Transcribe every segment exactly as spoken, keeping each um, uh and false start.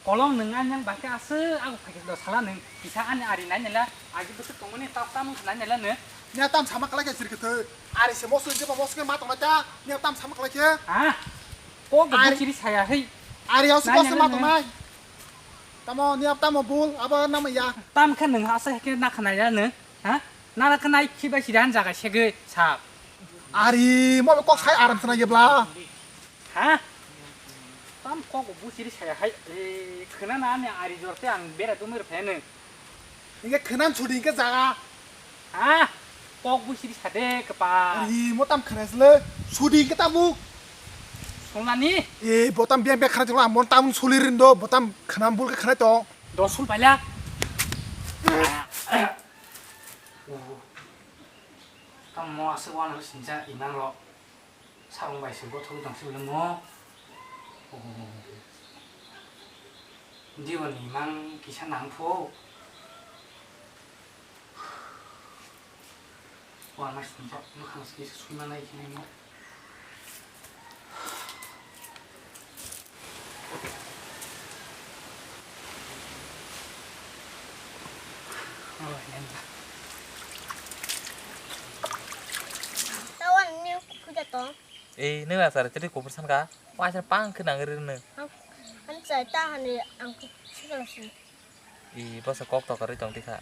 Kolong nwng ani yang bakhe aswk ago phaikhe do sala nwng kisa ani ari nai nela agi bwswk tongmani tap tam wngkha nai nela nwng. Nya tam sama kala khe sirkhe thwi. Ari se mosok je mosok ma tongna ta. Nya tam sama kala khe. Ha? Kok bo Ari- chiri saya hei. Ari house Nai mosok nela ma nwng. Tongnai. Tamo nya tamo bul abo nama ya. Tam khe nwng aswk khe na khna ya nwng. Ha? Nana khe nai khiba sida han jaga segwi sa. Ari mo kok sai aram sana ye bla. Ha? Tam kok bo siri saya hai. E, khna na ani ari jorte ang bera dumir phene. Inge khnan sudi ke jaga. Ha? Kok bo siri sade kapa. Ari mo tam khna sle sudi ke tamu. Sonani? E, botam biang biang khna jengla mon tam sulirin do botam khna bul ke khna to. Dosul paila. Tamo aswk uanalo sincha imang rok. Sabong bai se bothol tong se mo. Diwan imang kisa nang pho. Uanma sincha mwkhang se kisa suima nai khe mo. Tawan ni kuda to. Eh, nung asar tadi kupur san ka? Wah, asar pang kena ngeri nung. Ang, ang sai ta hani ang ku-, sudah sih. I, bwsa kok tokarwi tong tikha.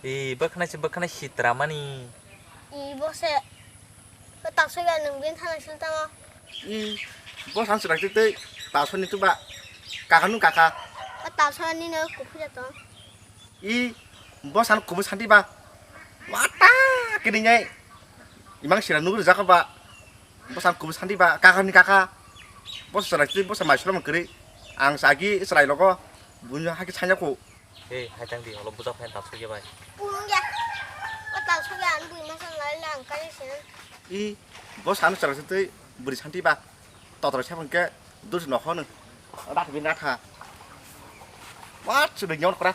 I, bwkhanai se bwkhanai sitra mani. I, bose. Bw taksoi ya nwng bini thana sil tamo. I, bwsa ang swrang twi twi taksoni tuba. Kaka nung kaka. Bw taksoi nino kuphuja tong. I, bwsa ang kubui santi ba. Wata kini nyai. Imang sira nugri jaka ba. Bwsa ang kubui santi ba, kaka ni kaka. Bwsa chwrai twi, bwsa mai sulam kwrwi. Ang sagi chwrai logo, buino haki sanya ko. Ei, hai tang di, olo bujak phain tak sugya bai. Pungya. O tak sugya ang bui masa lai lang kali sen. I, bwsa ang chwrai twi, bwri santi ba. Totor sa phang ke, dus no hono. Rak bin ratha. Wat sudah nyon kra.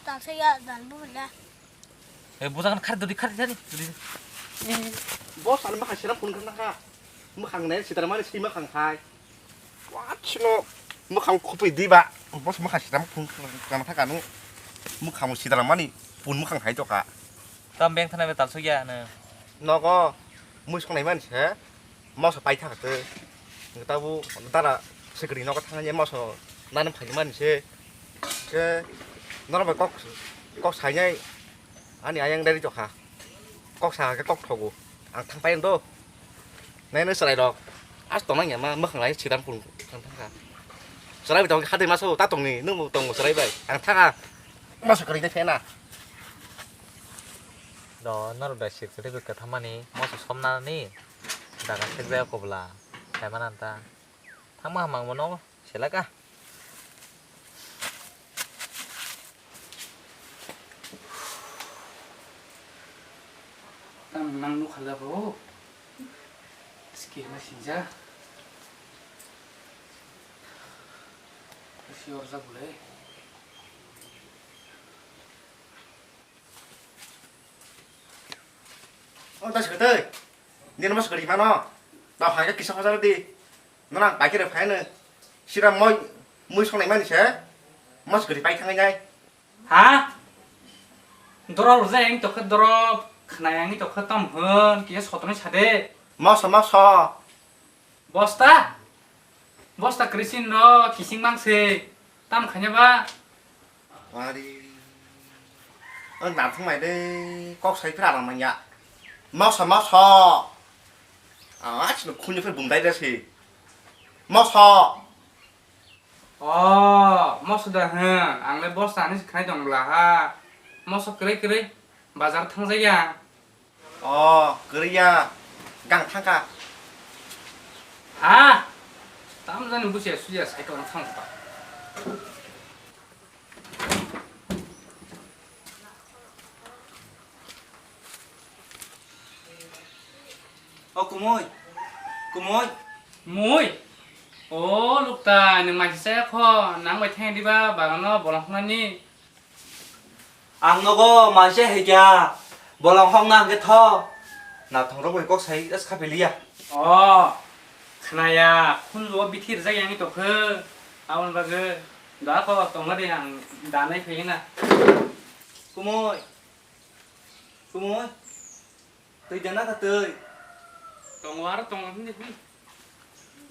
Tak sugya dan bu ya. Eh, bwsa kan khar dudi, khar dudi, dudi. Boss, ano mwkhang siram phone khna kha. Mwkhang nai sitara mani si mwkhang hai. Wachno mwkhang khupui diba. Boss, mwkhang siram phone khna kha kanu. Mwkhang sitara mani phone mwkhang hai to kha. Tam beng thana be tal sugya no. Nogo mui songnai mani se. Moso paitha khe. Tabu dara sikri nogo thangya moso nani phaimani se. Ke norok bai kok, kok sainai ani ayang dari tokha. Kok sa khe kok thogo. Ang thang pai do. Nai nai chwrai rok. As tonang ya ma mwkhang lai siram phun thang thang kha. Chwrai bai tong kha de maso ta tongni nung tong chwrai bai. Ang thang kha. Moso kwrwi de phena. Do norok da sir kwrwi kwthamani moso somnani. Daga sekjak kobla, khaimana ta. Thangma hamang bono selaka. Tang nang nukha labo. Skill ma sinja. Kasi orja bole. O ta sikatwi. Nini mas kwrwi mano. Ta hai kisa hojar di. Nang paikere phaino. Sira moi mui songnai mani se. Mas kwrwi pai thangnai nai. Ha? Dorop rwjak yang tokhe dorop khnai yang tokhe tam hwn kisa sotoni sade. Moso moso. Bosta? Bosta kwrwi sin no kising mang se. Tam khanya ba? Ari. O nathung mai de kok sai phra rang manya. Moso moso. Ah, chino khunyo phir bumdai de si. Moso. Oh, moso da hwn. Ang le bosta ani se khnai tong bla ha. Moso kwrwi kwrwi bazar thang jaya. O, kwrwi ya. Gang thang kha. Ha? Tam jani busia suya cycle thang ba. O kumui. Kumui. Mui. O lukta, nwng mai se kho, nang bai thang diba, bagano bolong khnani. Ang nogo mai se hai kya, bolong hok na hwnkhe tho. Nathong rok bai kok sai, as kha piliya. O, Naya, khunju o bithi rijak yang tokhe. Aboni bagwi da ko tongo de ang danai phai na. Kumui. Kumui. Twi dana ka twi. Tongo aro tongo hindi.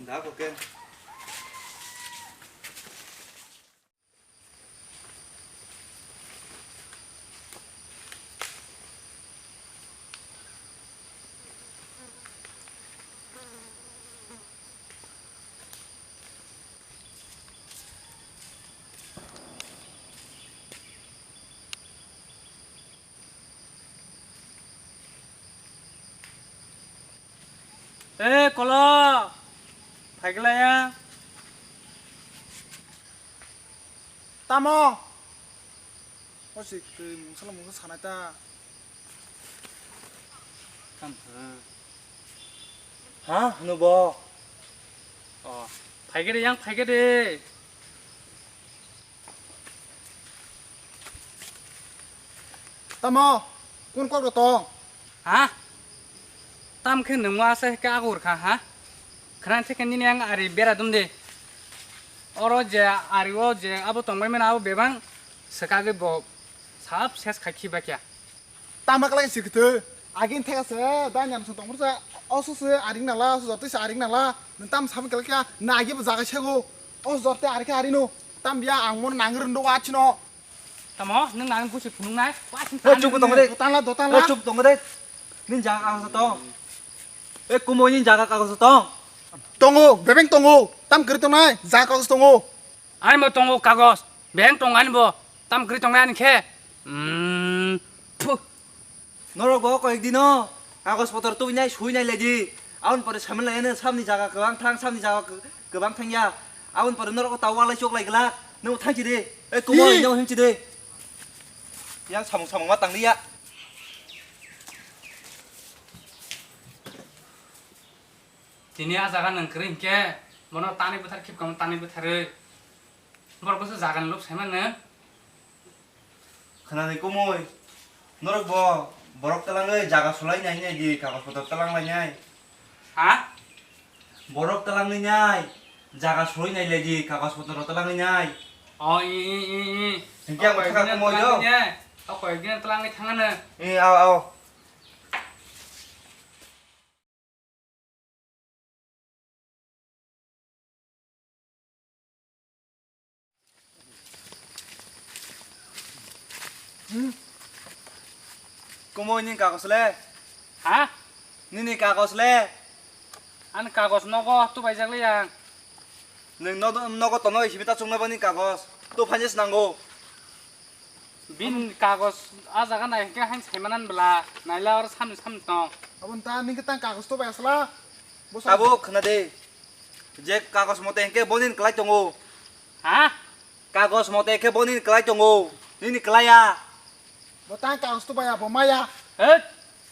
Da ko ke. Eh, Kolo, phaikla ya. Tamo? O si twi mungsa mungsa sanai ta. Tamo? Ha, hwnwi bo. O, phaikhe de yang, phaikhe de. Tamo? Kun kok rw tong? Ha? Tam khe nwng ma se khe agur kha, ha? Khna the khe nini ang ari bera dum de. Oro je ari o je abo tongbai mano abo bebang swkagwi bo sap ses khai khi bakya. Tama klai si khe thwi. Agin thega se da nyam song tong se oso se aring nala oso jotoi se aring nala. Nwng tam sam khe kya na agi bo jaga sego. Oso jotte ari khe ari no. Tam biya ang mon nang rwndo wa chino. Tamo, nwng nang gusi phunuknai? Wa sing O, chuk tong de. Dotan la, dotan la. O, chuk tong de. Nin jaga kagos tong. E, Kumui nin jaga kagos tong. Tongo, bebeng tongo. Tam kiri tongnai, jaga kagos tongo. Ani bo tongo kagos. Bebeng tongo ani bo. Tam kiri tongnai ani khe. Hmm. Phu. Norok bo koyek dino kagos potor tubinai suinai laidi. Aboni pore samin lai ano samni jaga kwbang thang, samni jaga kwbang thangya. Aboni pore norok tau walai chok lai glak. Nung thangchi de. E Kumui, Hi. Nung himchi de. Yang samung samung ma tanglia. Tini a jaga nang kri hingke, mono tani bwthar khip kamo tani bwtharwi. Borok bwsa jaga ni lok saiman no. Khwnani Kumui, norok bo borok twlangwi jaga sulai nai nai di, kagos potor twlang lai nai. Ha? Borok twlangwi nai, jaga sulai nai lai di, kagos potor twlangwi nai. O, i, i, i, i. Hingke ang O, thangka koi Kumui din jo. Twlangwi nai. O, koi din twlangwi thangano. I, ao, ao. Kumui ni kagos le? Ha? Nini kagos le? Ani kagos nogo tubaijak le yang. Nwng nogo, nogo tono isimi ta chuknai boni kagos. To phainai swnango. Bini kagos a jaga nai hwnkhe hain saimanan bwla, naila oro samni samni tong. Aboni ta nini tang kagos to bai asla. Bo sa- Tabuk khna de. Je kagos mote hwnkhe bo nini kwlai tongo. Ha? Kagos mote khe bo nini kwlai tongo. Nini kwlai ya. Bo tang kagos to bai ya, bo maya. Het.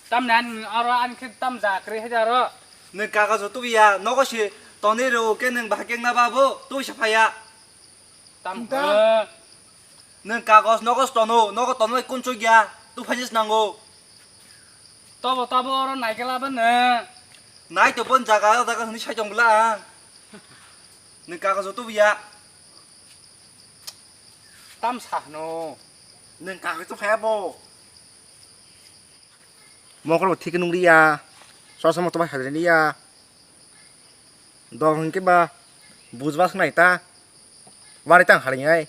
Tamni ani oro ani khe tam ja kwrwi hai aro. Nwng kagos tubi ya, nogo si tonwi rw khe nwng bahai khe wngna ba bo tubui sa phaiya. Tam Tang. Hwno. Nwng kagos nogo tono, nogo tono bai kun chuk ya, tu phainai swnango. Tobo tobo oro naikhe labo nwng. Nai to bon jaga, o jaga hwnwi sai tong bwla ang. Nwng kagos o tubu ya. Tam sa hwno. Nwng kagos o phaiya bo. Mokol bo thik nung liya, sosa moto bai hadri liya. Dol hwnkhe ba bujba swnai ta, wari tang harinai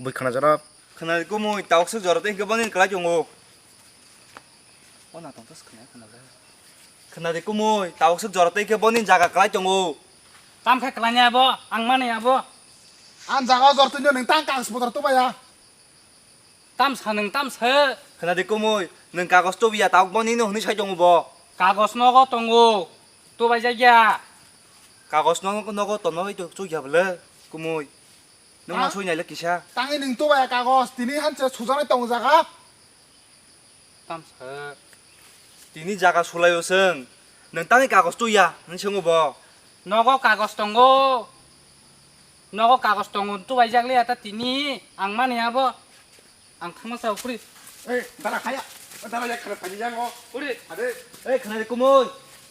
bui khana jorop. Khwnadi kumui tauk swk jorop tei hwnkhe boni kwlai tongo. O na tong ta swk khwnai khwnadi. Khwnadi kumui tauk swk jorop tei hwnkhe boni jaga kwlai tongo. Tam khe kwlai abo, ang mani abo. Ang jaga o jor twi nwng tang kagos potor tubaya. Tam sa nwng tam sa. Khwnadi kumui, nwng kagos tubiya tabuk boni no hwnwi sai tongo bo. Kagos nogo tongo, tubai jakya. Kagos no nogo tonwi to chukya bwle kumui. Nwng ma Ha? Sui naile kisa. Tangwi nwng tubaya kagos, tini hanse sujaknai tongo jaga. Tam sa. Tini jaga sulaio chwng. Nwng tangwi kagos tuya, hwnwi swngo bo. Nogo kagos tongo. Nogo kagos tongo, tubaijak le ata tini. Ang mani abo. Ang thangma sa ukri. Eh, dara khaya. Dara yak khana thani jango. Uri. Ade. Eh, khana de kumui.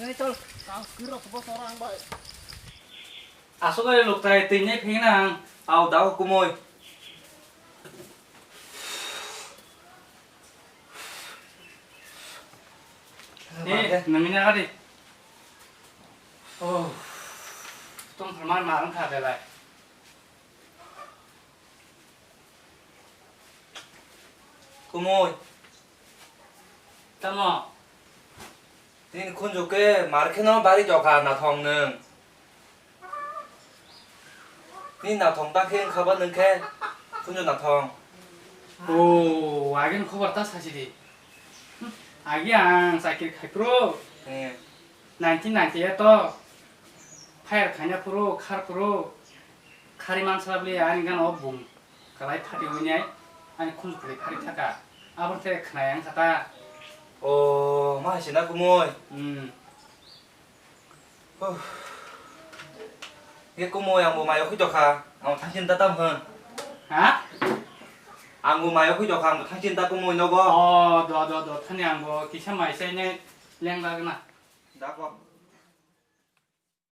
Nai chol, kang kiro ko boso rang bai. Aswk bai luktai twi nai phina ang, au dao kumui. Eh, nangni nagadi. Oh, tong tharmar marang kha belai. Kumui. Tamo? Nini khunju khe mar kheno bari jokha nathong nwng. Nini nathong ta khe wngkha ba nwng khe khunju nathong. O, agini khobor ta sasi di. Agi ang chakri khai phuru. Hmm. Nineteen ninety-eight o fire khaina phuru, khar phuru. Khari mansa bli ani gana o bung kalai phati wini ai ani khunju khali phari thaka. Aboni thai khwnai ang kha ta. O, ma hai se na kumui. Hmm. Huh. Ye kumui ang bo mayo khui tokha. Ang thang chin ta tam hwn. Ha? Ang bo mayo khui tokha, ang bo thang chin ta kumui nogo. O, do, do, do, thani ang bo kisa mai sai ne leng lagna. Da ko.